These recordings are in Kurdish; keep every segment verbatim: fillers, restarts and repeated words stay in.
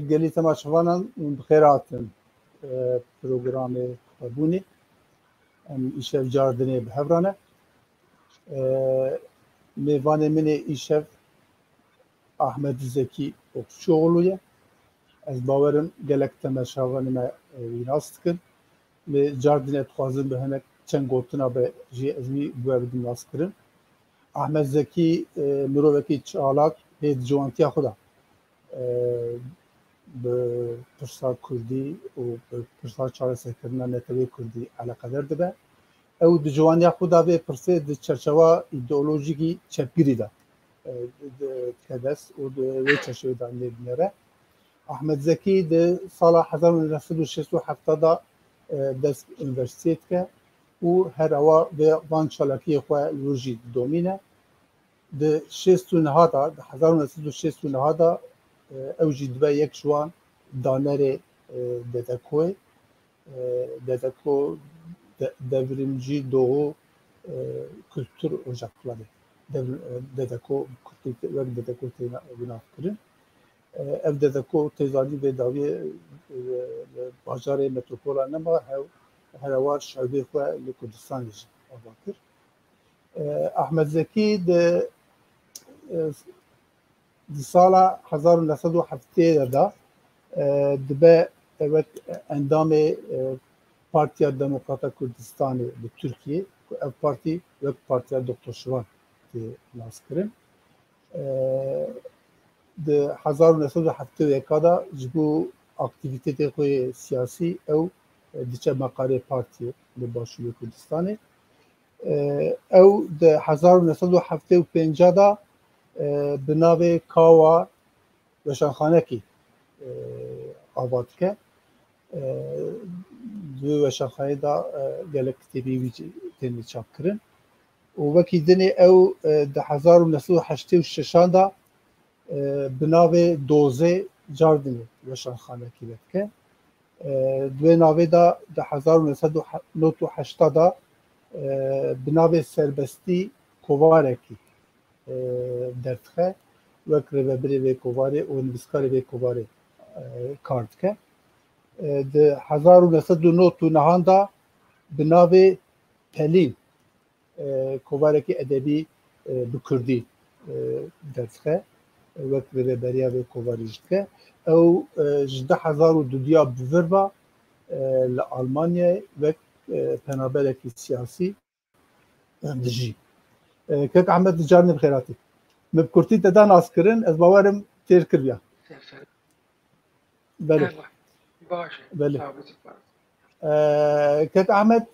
Gelî temaşevanan bi xêr hatin programê xwebûnê. Em îşev cardinê bi hev re ne. Mêvanê min ê îşev Ahmet Zekî Okçuoğlu ye. Ez bawerim gelek temaşevanê me wî nas dikin. Lê cardinê dixwazim bi hinek çend gotina be jî ez wî bi we bidim naskirin. Ahmet Zekî mirovekî çalak hê di ciwantiya xwe de bi pirsa kurdî û bi pirsa çareserkirina netewê kurdî eleqedar dibe. Ew di ciwaniya xwe de vê pirsê di çerçewa îdeolojîkî çepgirî de dike dest û di wê çerçevê de lê dinêre. Ahmet Zekî di sala hezar û neh sed û şêst û heft de dest unîversîteyê dike û her awa vê van çalakiyê xwe li wir jî didomîne. Di şêst û neh de, di hezar û neh sed û şêst û neh de ew jî dibe yek ji wan danerê DEDEKOyê. DEDEKO, Devrimci Doğu Kültür Ocakları. DEDEKO, wek DEDEKO tê binavkirin. Ev DEDEKO tê zanîn vê dawiyê li bajarê metropola nema, her ewar şerbê xwe li Kurdistanê jî ava kir. Ahmet Zekî di di sala hezar û neh sed û heftê de dibe wek endamê Partiya Demokrata Kurdistanê li Tirkiyê, ku ev partî wek Partiya Doktor Şivan tê naskirin. Di hezar û neh sed û heftê û yek de ji bo aktîvîtetê xwe yê siyasî ew diçe meqalê partiyê li Başûrê Kurdistanê. Ew di hezar û neh sed û heftê û pênc de bi navê Kawa weşanxanekî ava dike. Di wê weşanxaneyê de gelek kitêbê wî jî têne çapkirin. Û wekî dinê ew di hezar û neh sed û heştê û şeşan de bi navê Dozê Cardinê weşanxanekî vedike. Di wê navê de di hezar û neh sed û nod û heşta de bi navê Serbestî Kovarekî derdixe. Wek rêvebirê vê kovarê û nivîskarê vê kovarê kar dike. Di hezar û neh sed û nod û nehan de bi navê Pelîn kovarekî edebî bi kurdî derdixe, wek rêveberiya vê kovarî jî dike. Ew ji du hezar û duduya bi vir ve li Almanyayê wek penaberekî siyasî dijî. Kek Ehmed, di carnê bi xêr hatî. Min bi kurtî te da naskirin, ez bawerim têr kiriya. Belê. Belê. Kek Ahmet,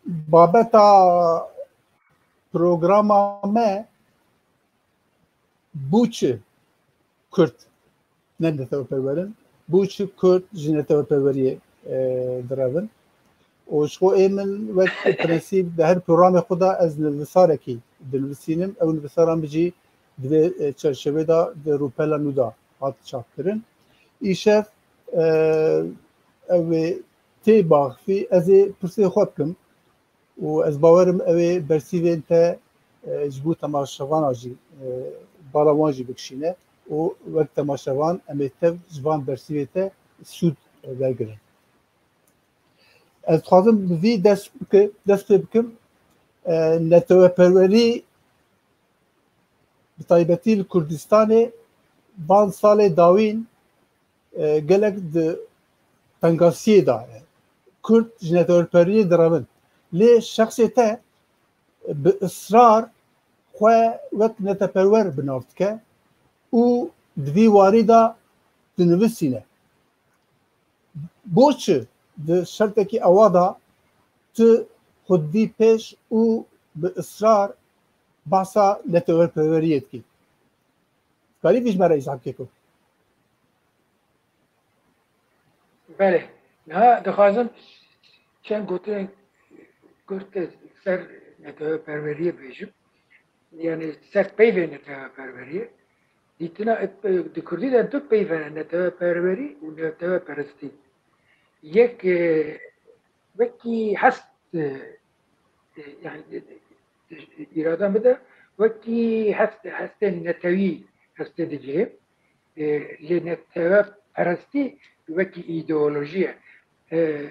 babeta programa me bû çi Kurd ne neteweperwer in, bû çi Kurd ji neteweperweriyê direvin. Û ji xwe ê min wek prensîp di her programê xwe de ez nivîsarekî dinivîsînim. Ew nivîsara min jî di vê çerçevê de di rûpela nû de hat çapkirin. Îşev ew ê tê baxifî, ez ê pirsê xwe bikim û ez bawerim ew ê bersîvên te ji bo temaşevana jî bala wan jî bikişîne û wek temaşevan em ê tev ji van bersîvê te sûd wergirin. Ez dixwazim bi vî dest bike, dest pê bikim. Neteweperwerî bi taybetî li Kurdistanê van salê dawîn gelek di tengasiyê de ye. Kurd ji netewerperweriyê direvin. Lê şexsê te bi israr xwe wek neteperwer bi nav dike û di vî warî de dinivîsîne. Bo çi di şertekî ewa de tu xwe didî pêş û bi israr behsa netewerperweriyê dikî? Karî vî ji me re îzah bikî ku? Belê. Niha dixwazim çend gotinên kurt ser neteweperweriyê bêjim. Yani ser peyvê neteweperweriyê. Dîtina, e, di kurdî de du peyv hene, neteweperwerî û neteweperestî. Yek, e, wekî hest, e, e, yani, e, e, îrada min de wekî hest, hestên netewî hestê digihê. E, lê neteweperestî wekî îdeolojî ye. E,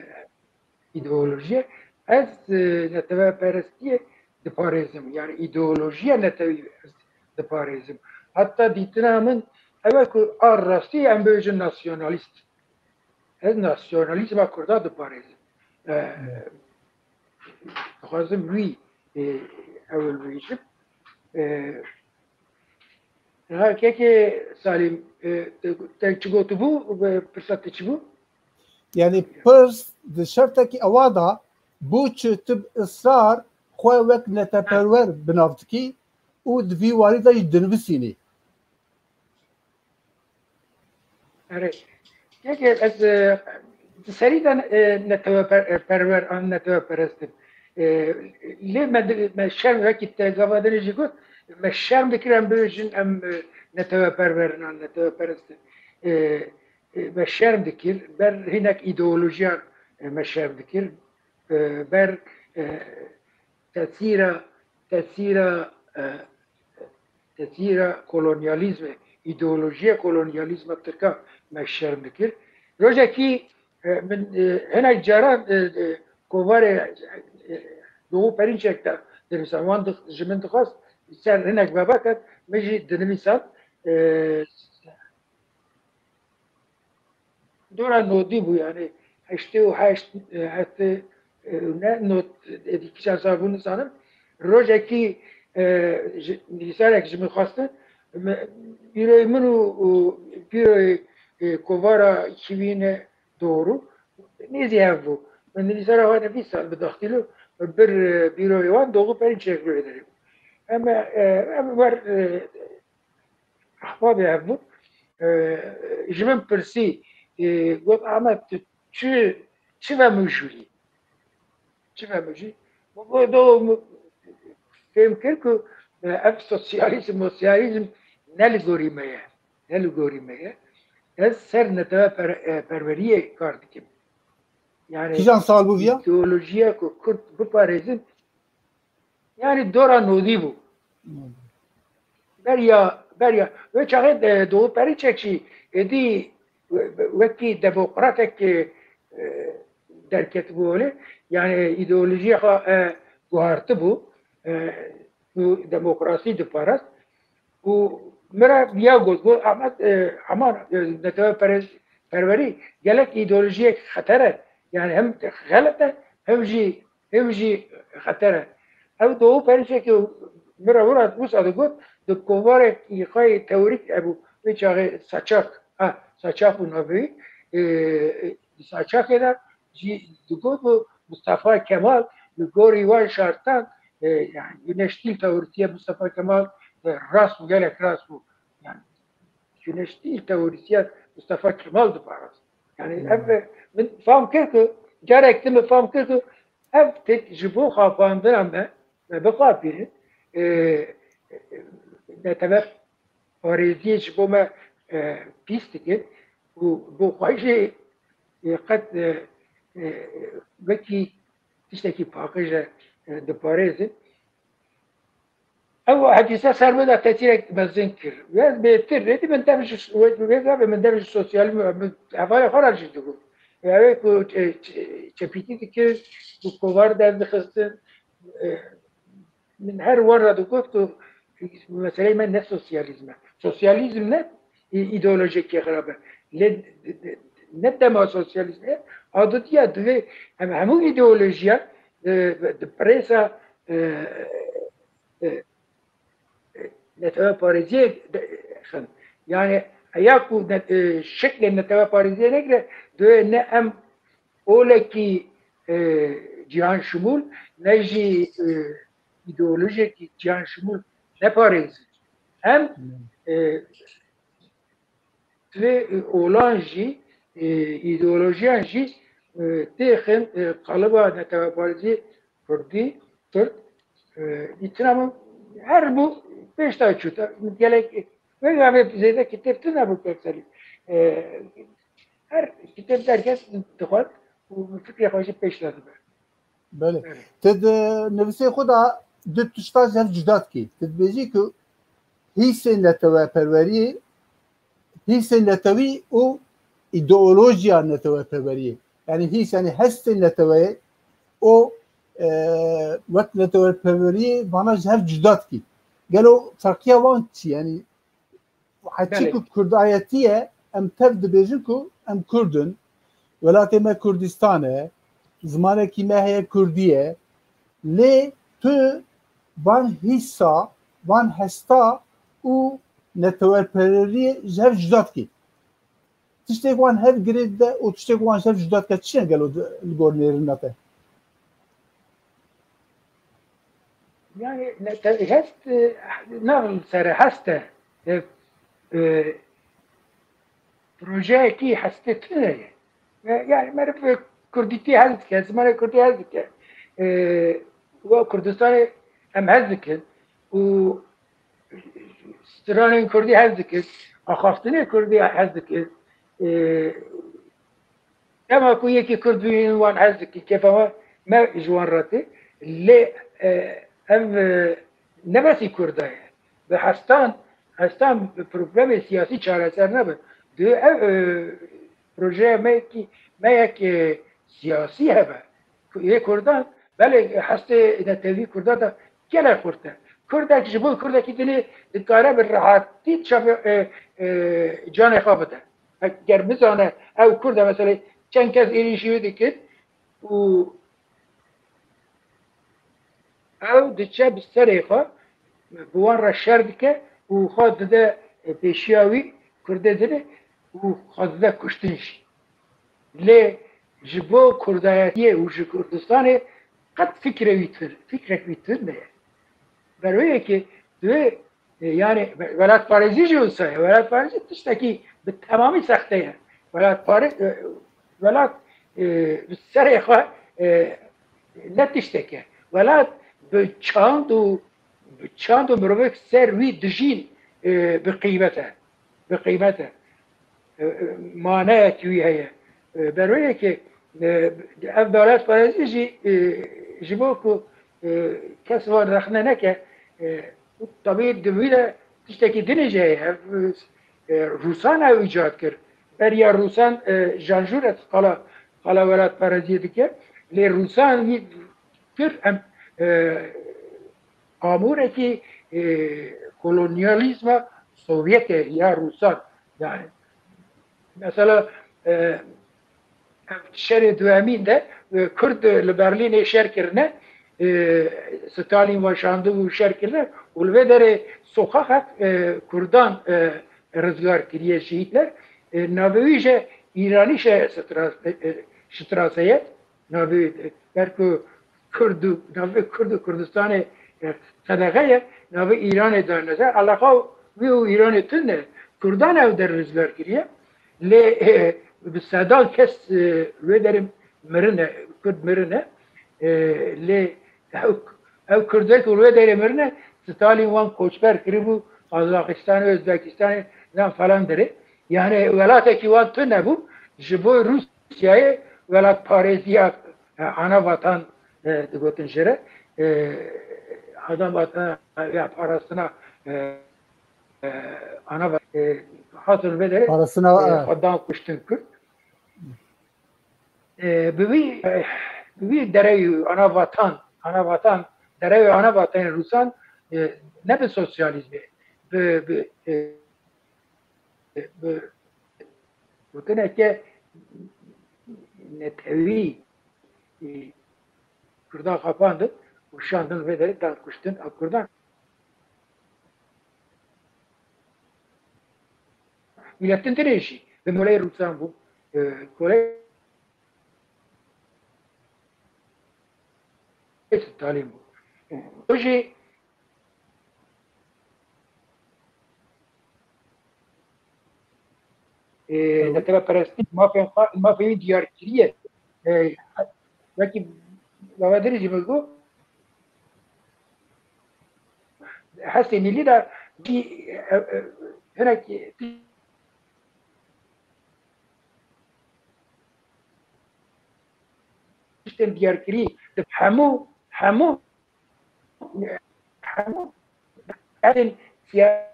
îdeolojî ye. Ez, e, neteweperestiyê diparêzim. Yani îdeolojiya netewî ez diparêzim. Hatta dîtina min ew e ku a rastî em bibêjin nasyonalîst. Ez nasyonalîzma Kurda diparêzim. E, dixwazim wî, e, ew bibêjim. E, ha, kekê Salîm, e, te, te çi gotibû? E, pirsa te çi bû? Yani pirs di şertekî ewa da bû çi tu bi israr xwe wek neteperwer bi nav dikî û di vî warî de jî dinivîsînî? Erê. Yekê ez, e, di serî de, e, neteweper-, e, perwer an neteweperest im. E, lê me di-, me şerm, wekî te gava dinê jî got, me şerm dikir em bibêjin em, e, neteweperwer in an neteweperest in. E, e, me şerm dikir, ber hinek îdeolojiyan, e, me şerm dikir. E, ber, e, tesîra, tesîra, e, tesîra kolonyalîzmê, îdeolojiyê kolonyalîzma tirka me şerm dikir. Rojekî, e, min, e, hinek caran, e, e, kovarê, e, Doğu Perinçek de dinivîsan. Wan dix-, ji min dixwest ser hinek babetan, min jî dinivîsan. E, dora nodî bû, yani heştê û heşt, e, heştê, e, ne not, e, kîjan sal bû nizanim. Rojekî, e, ji, nivîsarek ji min xwestin, me, bîroyê min û, û bîroyê, e, kovara Kivîne Doğru nêzî hev bû. Min nivîsara xwe nivîsand bi daxtîlo, bir, e, bîroyê wan Doğu Perinçek bû êderê. Em, e, em wer, e, Ehbabê hev bû. E, ji min pirsî, e, got, Ahmet, tu çi, çi vemijûyî? Çi vemijûyî? Min got, do, fêm kir ku, e, ev sosyalîzm, sosyalîzm ne li gorî me ye. Ne li gorî me ye. Ez ser netewe per-, e, perweriyê kar dikim. Yani, Kîjan sal bû viya? Îdeolojiya ku Kurd biparêzin, yani dora nodî bû. Beriya, beriya. Wê çaxê, e, Doğu Perinçek jî êdî we-, wekî demokratek, e, e, derketibû holê. Yani îdeolojiya xwe, e, guhartibû. E, û demokrasî diparast. Û min re viya got, got, Ahmet, e, heman, e, netewe perez-, perwerî gelek îdeolojiyek xeter e. Yani hem xelet e, hem jî, hem jî xeter e. Ew Doğu Perinçekî min re wira wisa digot, di kovarek xwe yê teorîk hebû, wê çaxê Saçak, ha, Saçak bû navê wî, e, e, di Saçakê de jî digot ku Mustafa Kemal li gorî wan şartan, e, yani Güneş Dil teorîsiyê Mustafa Kemal, e, rast bû, gelek rast bû. Yani Güneş Dil teorîsiyê Mustafa Kemal diparast. Yani ev, e, min fam kir ku, carek din min fam kir ku ev tek ji bo xapandina me, me bixapînin, e, e, netewe parêziyê ji bo me, e, pîs dikin û bo xwe jî, e, qet, e, e, wekî tiştekî paqij e, e, diparêzin. Ew hedîse ser min de tesîrek mezin kir. Wê ez bêtir, êdî min dev ji, wê, wê gavê min dev ji sosyalîzm, min hevalê xwe re jî digot. Ew ê ku, e, ç-, çepîtî dikir, ku kovar derdixistin, e, min her wan re digot ku meseleyê me ne sosyalîzm e. Sosyalîzm ne î-, îdeolojiyekî xirab e. Lê ne dema sosyalîzmê, adetiya divê em hemû îdeolojiyan, e, di prêsa, e, e, e, neteweparêziyê de, xin. Yani eya ku ne-, e, şeklê neteweparêziyê negire, divê ne em olekî, e, cihan şimûl, ne jî, e, îdeolojiyekî cihan şimûl neparêzin. Em, e, divê, e, olan jî, e, îdeolojiyan jî, e, têxin, e, qaliba neteweparêziyê Kurdî, Tirk, e, îtina min her bû pêş de çû. Te-, gelek, e, vê gavê zêde kitêb tune bû kek serî. E, her kitêb derket dixwest û fikrê xwe jî pêş de dibe. Belê. Evet. Te di nivîsê xwe de du tişta ji hev cuda dikî. Te dibêjî ku hîsê neteweperweriyê hîsên netewî û îdeolojiya neteweperweriyê. Yanî hîs, yanî hestên neteweyê û, e, wek neteweperweriyê vana ji hev cuda dikî. Gelo ferqiya wan çi? Yanî heçî Belê. ku kurdayetî ye, em tev dibêjin ku em kurd in, welatê me Kurdistan e, zimanekî me heye kurdî ye, lê tu van hîsa, van hesta û netewerperweriyê ji hev cuda dikî. Tiştê ku wan hev girê dide û tiştê ku wan ji hev cuda dike çi ye gelo di, li gor nêrîna te? Yani ne, te, hest, e, nav li ser e, hest e. E, e, projeyekî hestê tune ye. E, yani meriv, e, kurdîtî hez dike, zimanê kurdî hez dike. E, we Kurdistanê em hez dikin û stranên kurdî hez dikin, axaftinê kurdî hez dikin. E, Dema ku yekî kurd bînin wan hez dikin, kêfa me, me ji wan re tê. Lê, e, ev, e, ne besî kurda ye. Bi hestan, hestan bi problemê siyasî çareser nebe. Di ev, e, projeya me yekî, me yek, e, siyasî hebe. Ku-, yê kurdan, belê hestê netewî kurda da gelek xurt e. Kurdek ji bo kurdekî dinê dikare bi rehatî çavê, e, e, canê xwe bide. Ger bizane ew Kurd e, meselê çend kes êrîşî wê dikin û ew diçe bi serê xwe, bi wan re şer dike û xwe dide pêşiya wî, Kurdê dinê û xwe dide kuştin jî. Lê ji bo kurdayetiyê û ji Kurdistanê qet fikre wî tune, fikrek wî tune ye. Ber wê yekê divê E, yani we-, welatparêzî jî wisa ye. Welatparêzî tiştekî bi temamî sexte ye. Welatparê-, e, welat, e, bi serê xwe, e, ne tiştek e. Welat bi çand û, bi çand û mirovek ser wî dijîn, e, bi qîmet e. Bi qîmet e. E, e, maneyekî wî heye. E, ber wê yekê, e, ev welatparêzî jî, e, ji bo ku, e, kes wan rexne neke, e, û tabî di wî de tiştekî dinê jî heye. Ev, e, Rûsan ew îcad kir. Beriya Rûsan, e, Jean Jaurès qala, qala welatparêziyê dike. Lê Rûsan wî kir, em, e, amûrekî, e, kolonyalîzma Sovyetê ya Rûsan. Yani, mesela, e, ev şerê duyemîn de, e, Kurd li Berlînê şer kirine, e, Stalin weşandibû, şer kirine û li vê derê sokaxek, e, Kurdan, e, rizgar kiriye ji Hitler. E, navê wî jî Îranî şe-, stra-, e, e, Strasse ye. Navê, e, ber ku Kurd û, navê Kurd û Kurdistanê, e, qedexe ye, navê Îranê dane ser. Eleqa wî û Îranê tune. Kurdan ew der rizgar kiriye. Lê, e, bi sedan kes, e, wê derê mirine, Kurd mirine. E, lê ew, ew Kurdek û wê derê mirine, Stalin wan koçber kiribû Qazaxistanê, Özbekistanê, nan falan derê. Yani welatekî wan tune bû. Ji bo Rûsyayê welatparêziya, e, ana vatan, e, digotin jê re, e, ana vatan, e, ya parastina, e, e, ana va-, e, hatin vê derê, Parastina, e, e, xwe dan kuştin Kurd. E, bi wî, e, bi wî derewî ana vatan, ana vatan, derewê ana vatanê Rûsan, e, ne bi sosyalîzmê, bi, bi, e, bi gotineke netewî, e, Kurdan xapandin û şandin vê derê dan kuştin a Kurdan. Miletin dinê jî bi moleyê Rûsan bû, e, koleyê Stalin bû. O jî e, neteweperestî, mafên xwe, mafê wî diyar kiriye. E, wekî Babadirî jî min got, hestê mîlî de jî, e, e, hinek tiştên diyarkirî di hemû, hemû, hemû hestên siya-,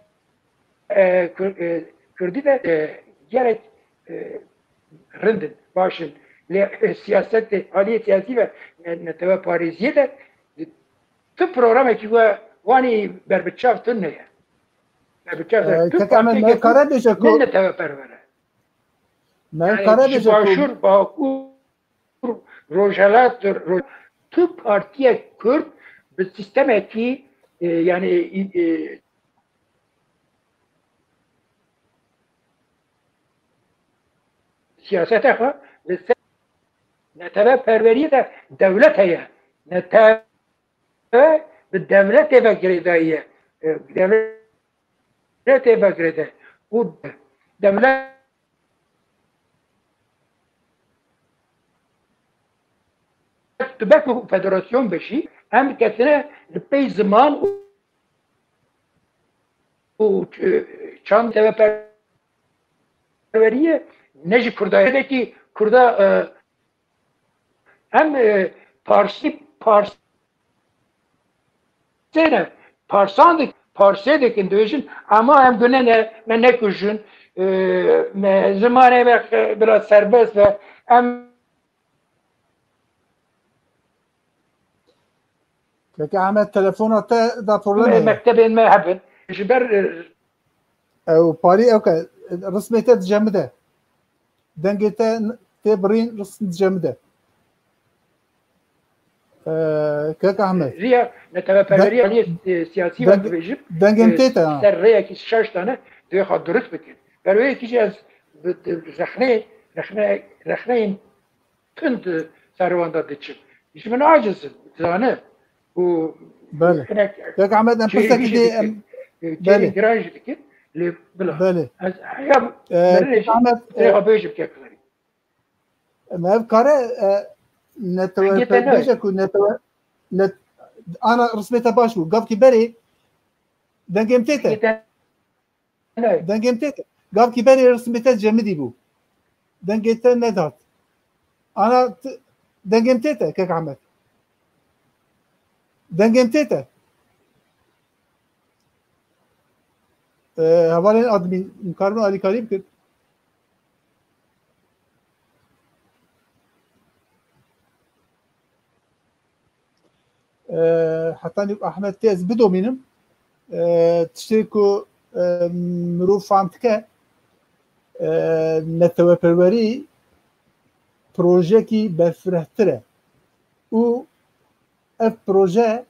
e, Kur-, e, Kurdî de, e, gelek, e, rind in, baş in. Lê, e, siyasetê, aliyê siyasî ve ne-, neteweparêziyê de, e, tu programekî we wanî berbiçav tune ye. Berbiçav tune. E, tu kek Ahmet, partiyeke me kare bêje ku ne neteweperwer e. Me Yani kare ji bêje ku Başûr, Bakur, Rojhelat, Ro-, tu partiyek Kurd bi sîstemekî, e, yani, e, siyasete xwe li ser neteweperweriyê de dewlet heye. Netewe bi dewletê ve girêdayî ye. E, dewletê ve girêdayî. Û dewlet tu be ku federasyon be jî, em kesine li pey ziman û, û, e, çand neteweperweriyê, ne ji Kurdayê de kî Kurda, e, em, e, Parsî, Parsê ne, Parsan dik-, Parsê dikin, dibêjin, ama em gune ne, me nekujin, e, me zimanê me, e, biraz serbest be, em Keke Ahmet, telefona te da problem heye. Mektebên me hebin. Ji ber, e, Ew parî ew ke, rismê te dicemide. Dengê te n-, tê birîn, rism dicemide. Ee, Keke Ahmet. Riya neteweperwerî aliyê, e, siyasî ve dibêjim, dengên e, tê te, ha. Ser rêyekî şeş tane divê xwe durust bikin. Ber wê yekî jî ez bi, bi rexnê, rexne, rexneyên tund ser wan de diçin. Ji min aciz in, dizanin. Û Belê. Hinek Kek Ahmet, em çêrî pirsek jî dê, dikin, em, e, çêrî belê. Giran jî dikin. Lê bila. Belê. Ez heya Ee, merinê Kek jî Ahmet, e, rêxa bêjim kek Xerî. Em ev kare, e, netewe Dengê te pe-, nayê. Bêje ku netewe, net-, ana rismê te baş bû. Gavkî berê dengê min tê te. Dengê te Dengê min tê te. Gavkî berê rismê te cemidî bû. Dengê te nedat. Ana t-, dengê min tê te, Kek Ahmet. Dengê min tê te. Ee, hevalên admin, em karibin alîkarî bikin. E, hetanî Ahmet tê ez bidomînim. E, tiştê ku, e, mirov fam dike, e, neteweperwerî projeyekî berfirehtir e. Û ev proje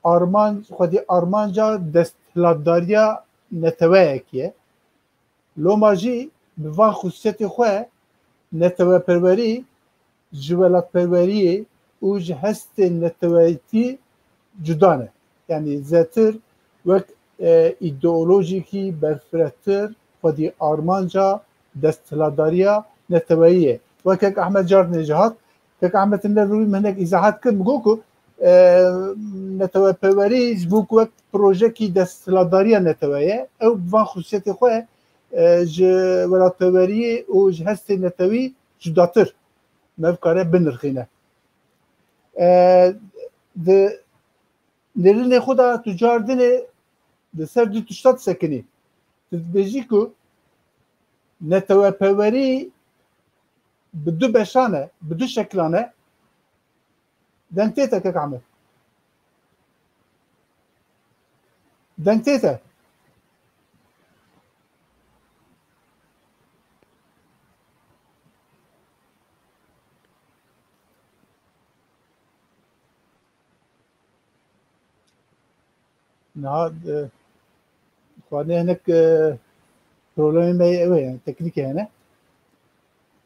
armanc-, xwedî armanca desthilatdariya neteweyekî ye. Loma jî bi van xusûsiyetê xwe neteweperwerî ji welatperweriyê û ji hestên neteweyîtî cuda ne. Yanî zêtir wek, e, îdeolojîkî berfirehtir xwedî armanca desthilatdariya neteweyî ye. Wek kek Ahmet Cardinê jî hat, Kek Ahmet Nînerûrî min hinek îzahat kir, min got ku, e, neteweperwerî ji bo ku wek projekî desthilatdariya netewe ye, ew bi van xusûsiyetê xwe, e, ji welatperweriyê û ji hestê netewî cudatir me bikare binirxîne. E, di nêrînê xwe de tu cardinê di ser du tişta disekinî. Tu dibêjî ku neteweperwerî bi du beşan e, bi du şeklan e. Deng tê te, kek Ahmet? Deng tê te? Niha, e, xwarinê hinek, e, problemê me yê ew e, yani teknîkê hene.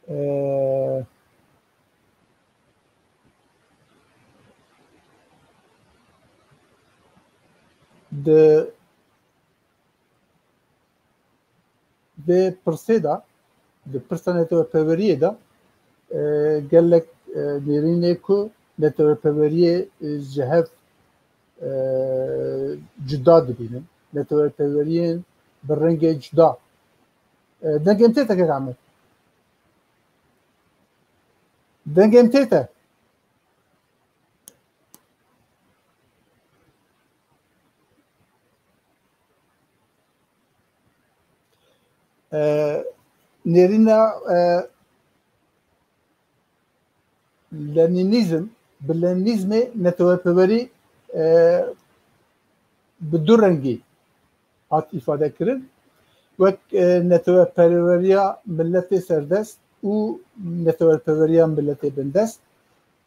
E, di vê pirsê de, di pirsa neteweperweriyê de, e, gelek, e, nêrînê ku neteweperweriyê, e, ji hev, e, cuda dibînin. Neteweperweriyên bi rengê cuda. E, dengê min tê te, kek Ahmet? Dengê min tê te? E, nêrîna, e, Lenînîzm, bi Lenînîzmê neteweperwerî, e, bi du rengî hat îfade kirin. Wek, e, neteweperweriya miletê serdest û neteweperweriya miletê bindest.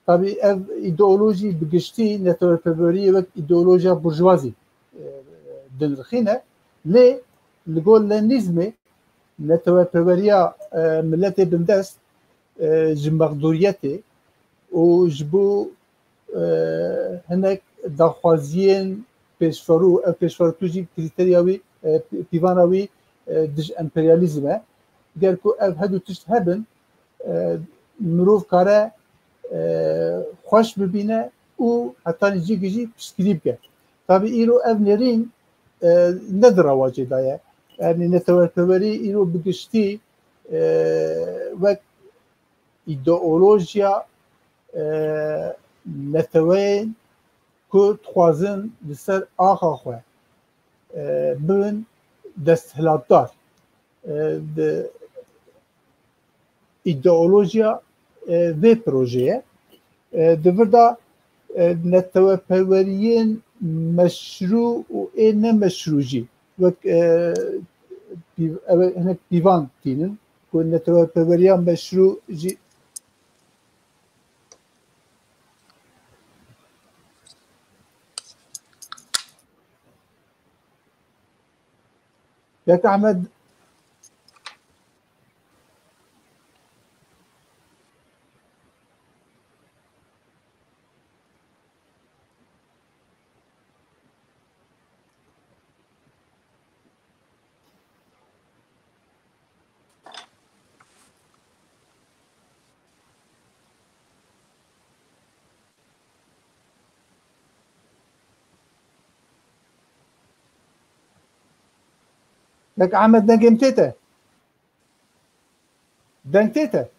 Tabî ev îdeolojî bi giştî neteweperweriyê wek îdeolojiya burjwazî, e, dinirxîne. Lê li gor Lenînîzmê neteweperweriya, e, miletê bindest, e, ji mexdûriyetê û ji bo, e, hinek daxwaziyên pêşverû, ev pêşverû jî krîteriya wî, e, pî-, pîvana wî, e, dij emperyalîzm e. Ger ku ev hedu tişt hebin, e, mirov kare, e, xweş bibîne û hetanî cî jî piştgirî bike. Tabî îro ev nêrîn, e, ne di rewacê de ye. Yanî neteweperwerî îro bi giştî, e, wek îdeolojiya, e, neteweyên ku dixwazin li ser axa xwe, e, bibin desthilatdar, e, di îdeolojiya, e, vê projeyê. E, di vir de, e, neteweperweriyên meşrû û ê nemeşrû jî wek, e, pîv-, ev hinek pîvan tînin ku neteweperweriya meşrû jî Kek Ahmed. Kek Ahmed, dengê min tê te? Deng tê te?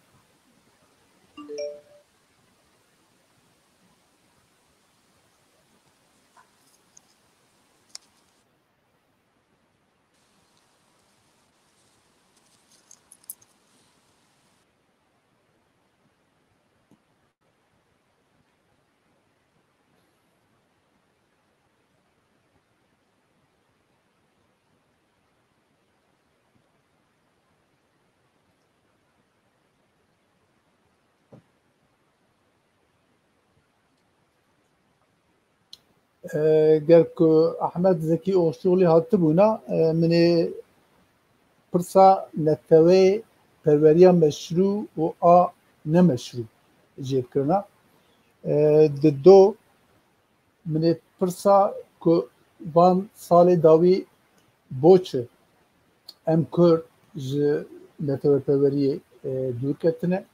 E, ger ku Ahmed Zekî Oxçoğlî hatibûna, e, min ê pirsa neteweyê perweriya meşrû û a nemeşrû jê bikirina. E, di do min ê pirsa ku van salê dawî bo çi em Kurd ji neteweperweriyê, e, dûr ketine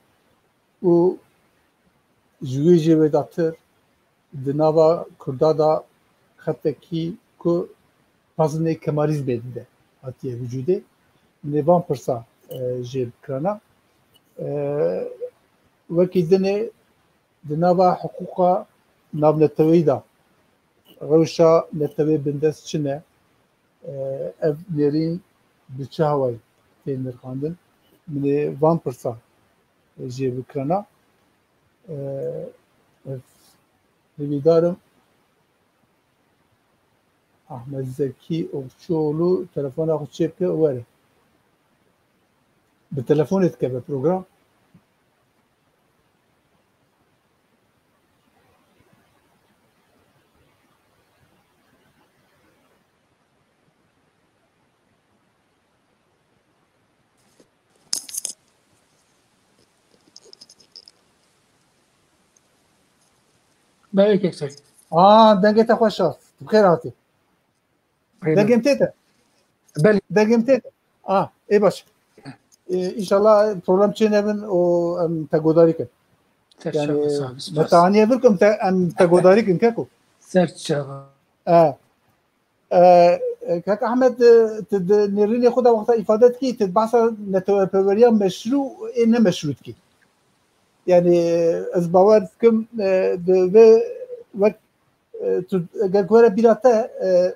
û ji wê jî wêdatir di nava Kurda de xetekî ku pazinê Kemalîzmê dide hatiye vücudê. Min ê van pirsa, e, jê bikirana. E, wekî dinê di nava hiqûqa navneteweyî de rewşa netewê bindest çi ne? E, ev nêrîn bi çi hawayî tê nirxandin? Min ê van pirsa jê bikirana. E, ez hêvîdar im Ahmet Zekî Okçuoğlu telefona xwe çêbike û were. Bi telefonê dikeve program. Belê kek ser. Aa, dengê te xweş e. Bi xêr hatî. Eyvallah. Dengê min tê te? Belê. Dengê min tê te? Aa, ê baş. Ee, înşallah problem çê nebin û em te godarî kin. Ser çava, sağ ol, spas. Me te aniye vir ku em te, em te godarî kin, keko. Ser çava. E, e, Kak Ahmed, e, tu di nêrînê xwe de wexta îfade dikî, tu di behsa neteweperweriya meşrû ê nemeşrû dikî. Yanî, e, ez bawer dikim, e, di vê wek, e, tu, eger ku were bîra te, e, e,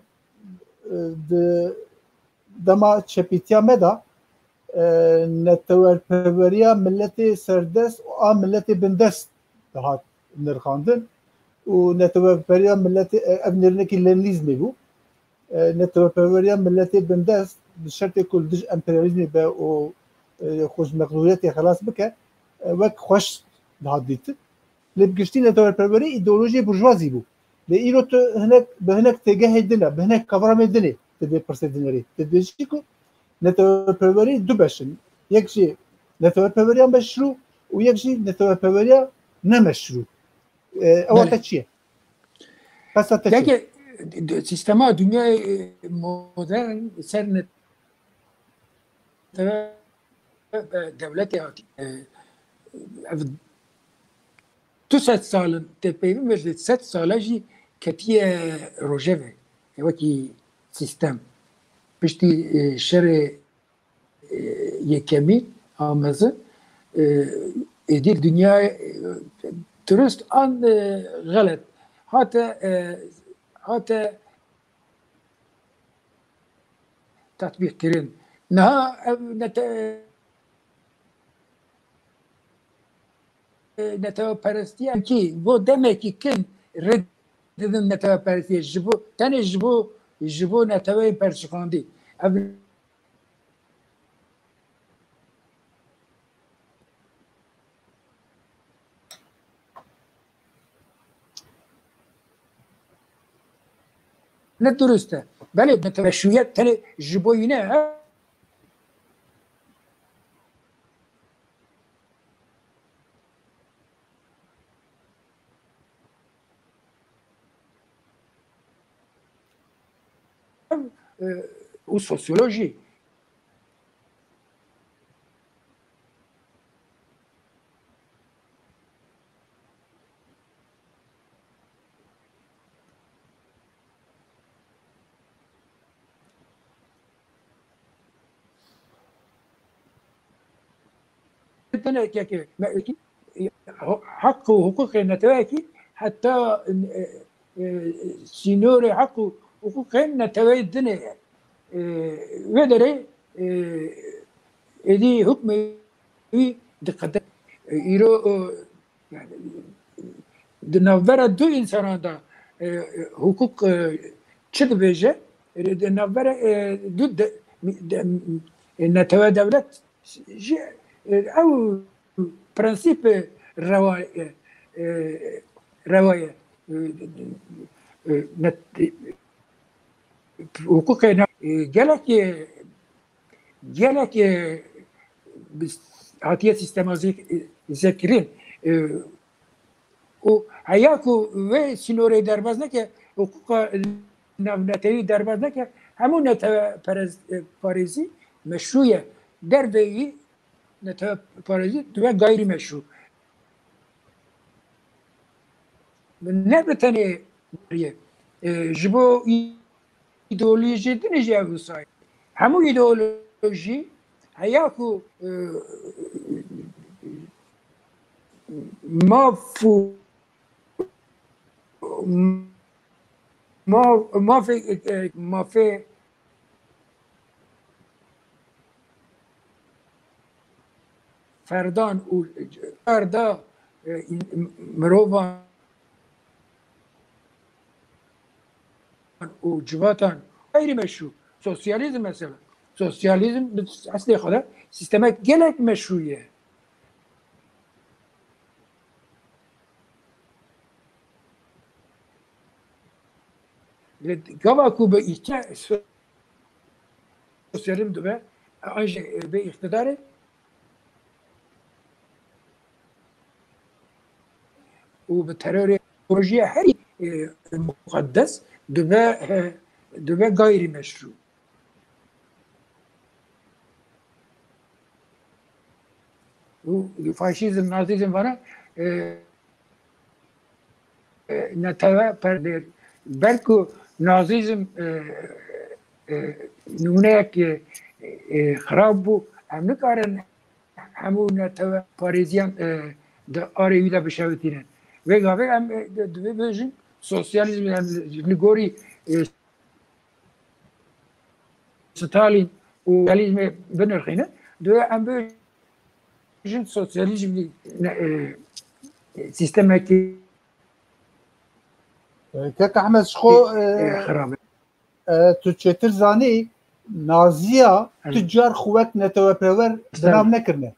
di dema çepîtiya me de, e, netewerperweriya miletê serdest û a miletê bindest dihat nirxandin û netewerperweriya miletê, e, ev nêrînekî Lenînîzmê bû. E, netewerperweriya miletê bindest bi şertê ku li dij emperyalîzmê be û, e, xwe ji mexdûriyetê xelas bike, e, wek xweş dihat dîtin. Lê bi giştî netewerperwerî îdeolojiyê burjwazî bû. Lê îro tu hinek, bi hinek têgehê din e, bi hinek kavramê din ê tu vê pirsê dinêrî. Tu dibêjî ku netewerperwerî du beş in. Yek jî netewerperweriya meşrû û yek jî netewerperweriya ne meşrû. E, ewa Belê. te çi ye? Qesa te çi ye? Yekê, d-, d-, sîstema dinyayê, e, modern ser net-, e, dewletê hatî. E, ev du sed sal in, tê peyvîn ve ji sed sale jî ketiye rojevê, e, wekî sîstem. Piştî, e, şerê, e, yekemî a mezin, e, êdî dinyayê, e, durust an, e, xelet hate, e, hate tatbîqkirin. Niha ev nete-, neteweperestiya kî bo demekî kin rê didin neteweperestiyê ji bo, tenê ji bo, ji bo neteweyên perçiqandî. Ev ne durust e. Belê, neteweşûyet tenê ji bo wî ne, he? E, û sosyolojî. Tenekekê me-, heq û hiqûqê neteweyekî heta, e, e, sînorê heq û hiqûqên neteweyê dinê ye. E, wê derê, e, êdî hukmê wî diqede. E, îro, e, yani, di navbera du însanan de, e, e, hukuk, e, çi dibêje? E, di navbera, e, du de, de, e, netewe dewlet jî, e, ew prensîp rewa, e, e, rewa ye. E, e, net-, e, hukukê ne-, e, gelek, e, gelek, e, bis-, hatiye sîstema zek-, e, zekirin. E, û heya ku wê sînorê derbas neke, huquqa navnetewî derbas neke, hemû netewe perez-, e, parêzî meşrû ye. Derveyî netewe parêzî dibe gayrî meşrû. Ne bi tenê ye. E, ji bo îdeolojiyê din jî ev wisa ye. Hemû îdeolojî heya ku, e, maf û ma-, mafê, e, mafê ferdan û ferda, e, mirovan û civatan gayrî meşrû. Sosyalîzm mesela. Sosyalîzm bi eslê xwe de sîstemek gelek meşrû ye. Lê gava ku bi îhtiya-, sosyalîzm dibe, an jî bê îqtidarê û bi terorê projeya herî, e, muqeddes dibe, e, dibe gayrî meşrû. Û faşîzm, nazîzm vana, e, e, netewe per-, ber ku nazîzm, e, e, nimûneyek, e, e, xirab bû, em nikarin hemû netewe parêziyan, e, di arê wî de bişewitînin. Vê gavê em, e, di-, divê bêjin sosyalîzm, em li gorî, e, Stalin û sosyalîzmê binirxînin, Dê em bêjin sosyalîzm ne, e, e, sîstemekî Kek Ehmed, ji xwe, e, e, xirab e. E, tu çêtir zanî, naziya Evet. tu car xwe wek neteweperwer Sen- binav nekirine.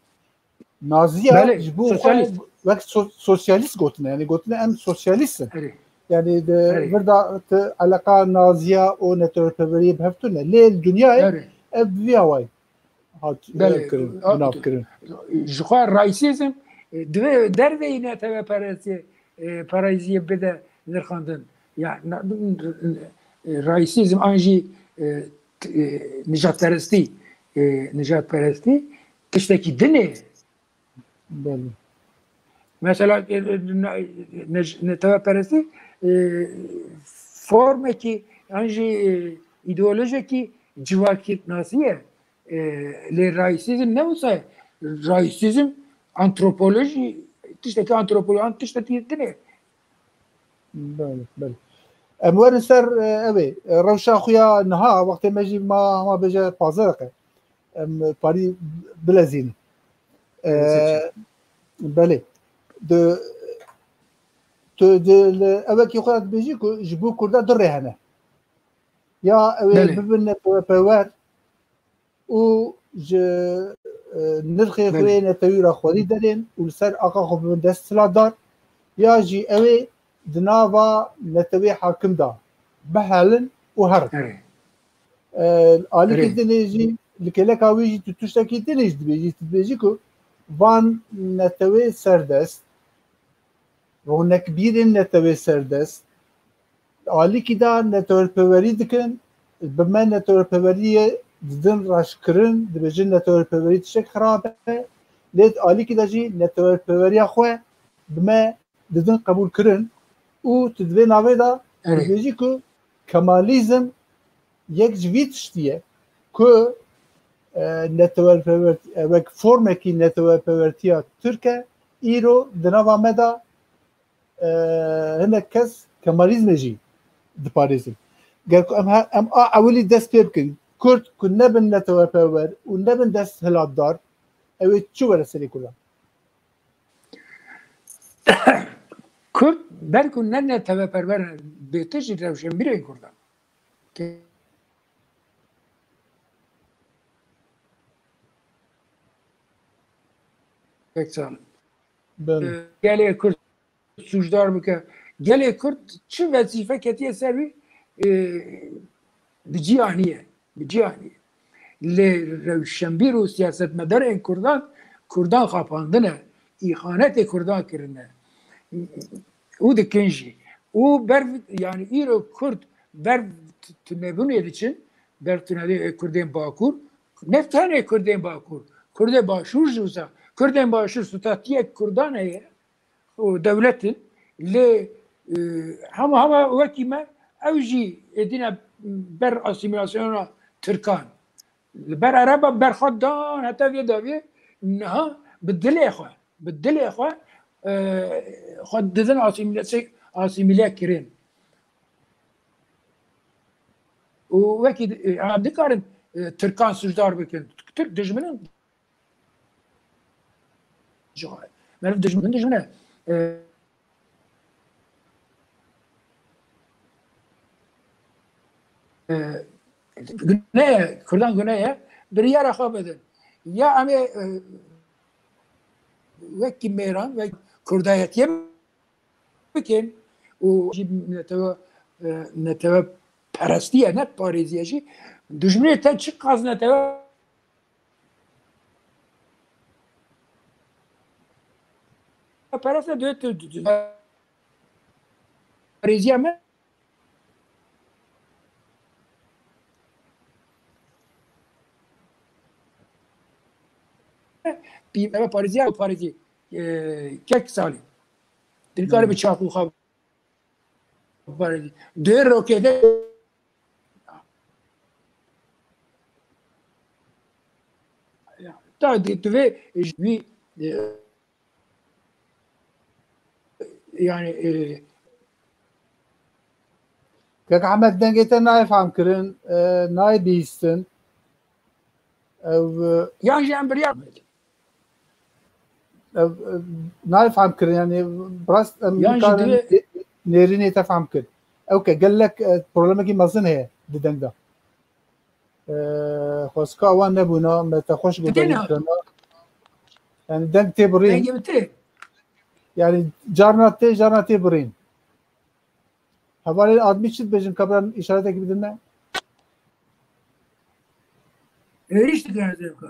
Naziya Belê, ji bo xwe sosyalîst. wek so- sosyalîst gotine. Yani gotine em sosyalîst in. Erê. Yani de Erê. vir de te eleqa naziya û neteweperweriyê bi hev tune. Lê li dinyayê Erê. ev bi vî awayî hat Belê, ev kirin, a- binav kirin. Ji xwe raîsîzm, e, divê derveyî neteweperestiyê, e, perestiyê bide nirxandin. Ya, na- e, raîsîzm an jî, e, t- e, nijadperestî, e, nijadperestî tiştekî din e. Belê. Mesela, e, e, ne- ne- neteweperestî, e, formekî an jî, e, îdeolojekî civakînasî ye. E, lê raîsîzm ne wisa ye. Raîsîzm antropolojî, tiştekî antropolojî, an tiştekî din e. Belê, belê. Em werin ser, e, ew ê, e, rewşa xwe ya niha, wextê me jî ma, ma bêje pazdeh deqe. Em parî bilezînin. E, Bilezînin. belê. Di, tu di, li, ewekî xwe dibêjî ku ji bo Kurda du rê hene. Ya ew ê Belê. bibin neteweperwer û ji, e, nirxê xwe Belê. yê netewî re xwedî derên û li ser axa xwe bibin desthilatdar, ya jî ew ê di nava netewê hakim de bihelin û herin. Erê. E, alîkî Erê. dinê jî, li kêleka wî jî tu tiştekî dinê jî dibêjî, tu dibêjî ku van netewê serdest, ronekbîrên netewê serdest, alîkî de netewerperwerî dikin, bi me netewerperweriyê didin reşkirin, dibêjin netewerperwerî tiştek xirab e, lê di alîkî de jî netewerperweriya xwe bi me didin qebûlkirin û tu di vê navê de Erê. dibêjî ku Kemalîzm yek ji vî tiştî ye ku, e, netewerperwer-, e, wek formekî netewerperwertiya Tirk e, îro di nava me de, e, hinek kes Kemalîzmê jî diparêzin. Ger ku em he-, em a ewilî dest pê bikin, Kurd ku nebin netewerperwer û nebin desthilatdar, ew ê çi were serê Kurdan? Kurd ber ku ne neteweperwer in, bêtir jî rewşenbîrên Kurdan. Ke-, Kek Salim. Belê. Gelê Kurd sûcdar bike. Gelê Kurd çi wezîfe ketiye ser wî, e, bi cî aniye. Bi cî aniye. Lê rewşenbîr û siyasetmedarên Kurdan, Kurdan xapandine, îxanetê Kurdan kirine. Û dikin jî. Û ber, yani îro Kurd ber t-, tunebûnê diçin, ber tunebûnê Kurdên Bakur, ne tenê Kurdên Bakur, Kurdê Başûr jî wisa, Kurdên Başûr statiyek Kurdan heye, û dewlet in, lê, e, hema, hema wekî me, ew jî êdîne ber asîmîlasyona Tirkan. Li ber Ereba ber xwe dan heta vê dawiyê, niha bi dilê xwe, bi dilê xwe, e, xwe didin asîmîlasy-, asîmîle kirin. Û wekî, e, em dikarin, e, Tirkan sûcdar bikin. Tirk dijmin in. Meriv dijmin, dijmin e. E, e, gune ye, Kurdan gune ye. Biryara xwe bidin. Ya em ê, e, wekî mêran, wek Kurdayetiyê bikin û jî netewe, e, netewe perestiye, ne parêziye jî. Dijminê te çiqas netewe perest e, dê tu, tu, tu, parêziya me. Pî-, eve parêziya, parêzî, e, kek salî. Dikare bi çaku xwe parêzî. Dê rokete. Ya, ta di, tu vê ji wî, e, yani, e, Kek Ehmed, dengê te nayê fehmkirin, e, nayê bihîstin. Ew, e, Yan jî em biryar ev, e, nayê fehm kirin, yani rast em Yan jî nikarin divê- nê-, nêrînê te fehm kir. Ew ke gelek, e, problemekî mezin heye di deng de. E, xwestka wan nebûna, me te xweş Didê guhdarî ne? kirina. Yani deng tê birîn. Dengê min tê. Yani carna tê, carna tê birîn. Hevalên admî çi dibêjin, ka biran îşaretekî bidin me? Êrîş dikir ez ê bika.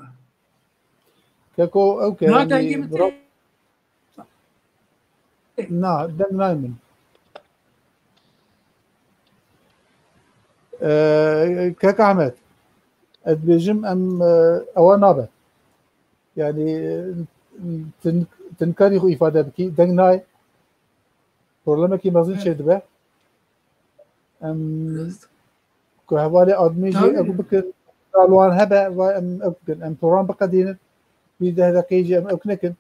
Keko ew ke, Na yani, dengê min bira- tê. Na, deng nayê min. Ee, Kek Ahmet, ez dibêjim em, e, ewa nabe. Yani, e, tin, tinkarî xwe îfade bikî, deng nayê. Problemekî mezin Evet. çêdibe. Em, Rast. ku hevalê admî jî Tabii. ew bikin, wan hebe, va em ew bikin. Em program biqedînin, bîst deh deqeyê jî em ew nekin.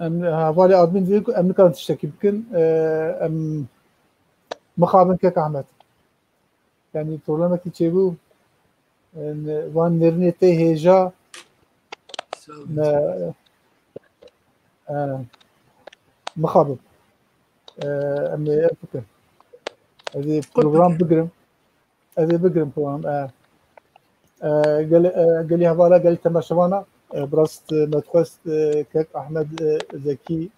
Em hevalê admîn dibê ku em nikarin tiştekî bikin. E, em mixabin Kek Ahmet. Yani problemekî çêbû. Em, van nêrînê tê hêja Sağ olun. me, e, mixabin. E, em ê ev bikin. Ez ê program bigirim. Ez ê bigirim program. E, e, gel-, e, gelî hevala, gelî temaşevana, e, bi rast, e, me dixwest, e, Kek Ahmed, e, Zekî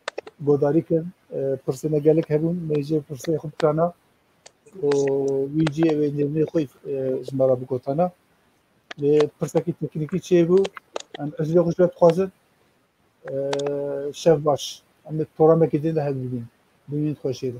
godarî kin. E, pirsê me gelek hebûn, me jê pirsê xwe bikirana. Û wî cî ew ê nêrînê xwe, e, ji me re bigotana. Lê pirsekî teknîkî çêbû, em ecrê xwe ji we dixwazin. E, şev baş. Em ê programekî din de hev bibînin. Bimînin xweşiyê de.